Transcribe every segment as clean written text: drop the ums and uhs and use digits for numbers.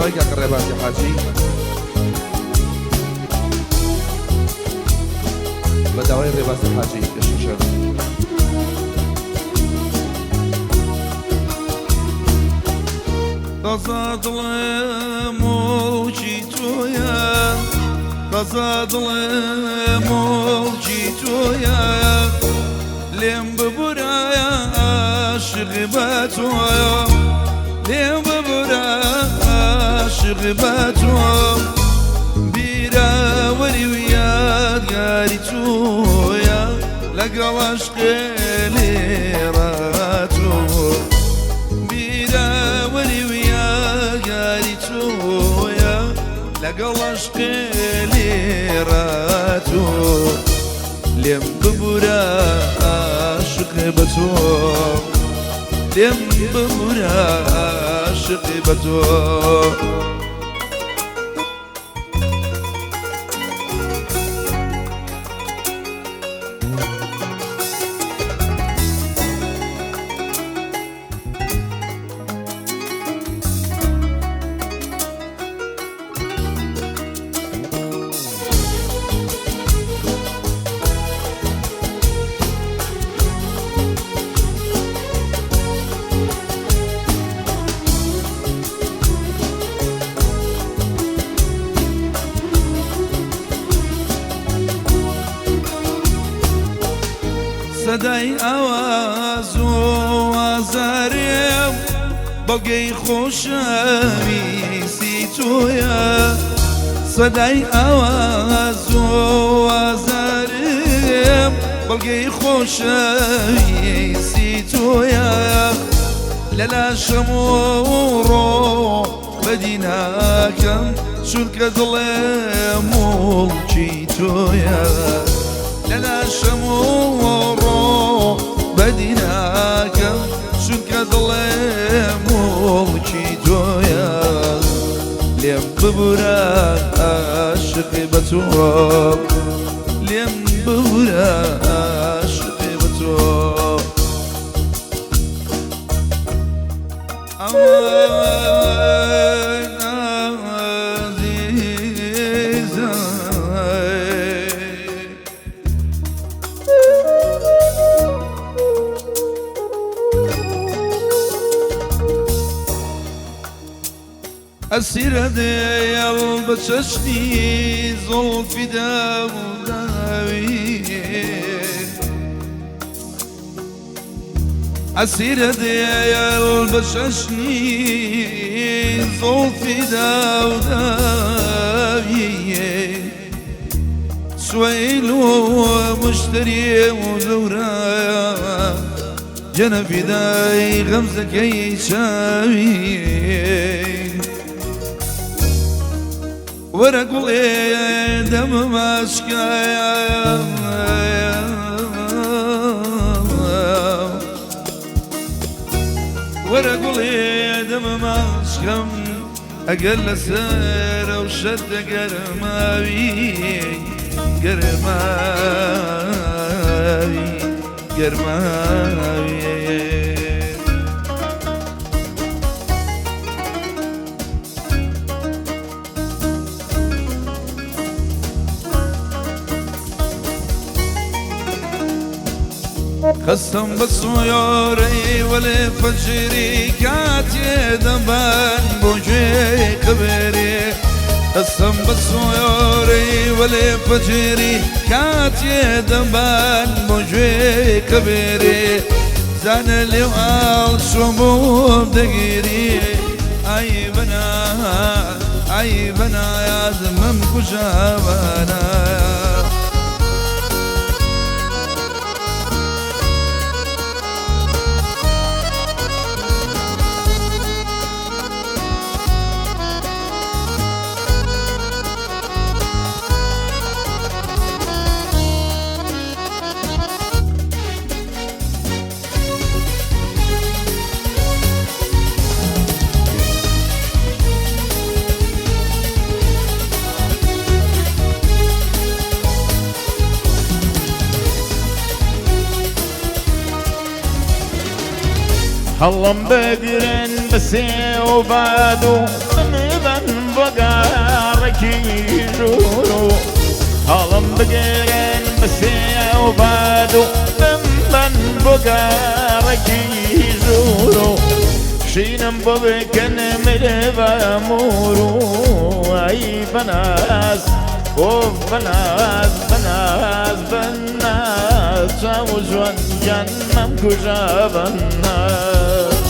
داوای کاکە ڕێبازی حاجی بە داوای ڕێبازی حاجی پێشکەشە. تازە دڵێ مڵکی تۆیە، تازە دڵێ مڵکی تۆیە، لێم ببورایە عاشق بە تۆیە، لێم ببورە عاشق بە تۆ، بیرەوەری و یادگاری تۆیە، لەگەڵ عەشقێ لێڕاتۆ، بیرەوەری و یادگاری تۆیە، لەگەڵ عەشقێ لێڕاتۆ، لێم ببورە عاشق بە تۆ، لێم ببورە عاشق بە تۆ. سەدای ئاواز و ئازارێم بەڵگەی خۆشەویستی تۆیە، سەدای ئاواز و ئازارێم بەڵگەی خۆشەویستی تۆیە، لە لاشەم و ڕۆ بەدی ناکەم چونکە دڵێ مڵکی تۆیە، لە لاشەم و ڕۆ بەدی ناکەم چونکە دڵێ مڵکی تۆیە، لێم ببورە عاشقی بە تۆ، لێم ببورە عاشقی بە تۆ. ئەسیرە دێڵ بە چەشنی زوڵفی داوداوی، ئەسیرە دێڵ بە چەشنی زوڵفی داوداوی، سوەیل و مشتری و دەورە جەنە فیدای غەمزەکەی چاوی، وەرە گوڵێ دەمم ئاشکایە، وەرە گوڵێ دەمم ئاشکەم، ئەگەر لەسەر ئەو شەرتە گەرماوی گەرماوی گەرماوی. خستم بە سۆیۆرەی وەلێ فەجری کاتێ دەبەن بۆ گوێ قبرێ، خستم بە سۆیۆرەی وەلێ فەجری کاتێ دەبەن بۆ گوێ قبرێ، زانە لێو ئاڵ چۆن بۆم دەگیری، ئای بەنا ئای بەنا یادمم کوژاوانە. هەڵم بگرن بە سێ و باد و بمبەن. بۆ گەڕەکی ژوورو، هەڵم بگرن بە سێ و باد و بمبەن بۆ گەڕەکی ژوورو، شینم بۆ بکەن مرێڤە مور و ئەی بەناز، ئۆف بەناز بەناز بەناز، چاو جوان گیان مەمکوژە بەناز.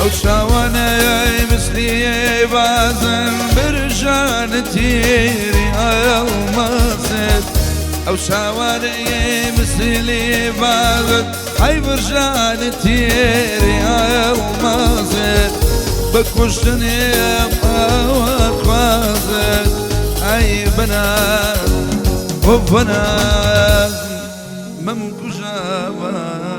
ئەو چاوانەی مثلی بازن برژان تیری ئەڵمەزێت، ئەو چاوانەی مثلی بازن ئەی برژان تیری ئەڵمەزێت، بە کوشتنی ئەوە خوازێت، ئەی بەناز بۆ بەناز مەمکوژە بەناز.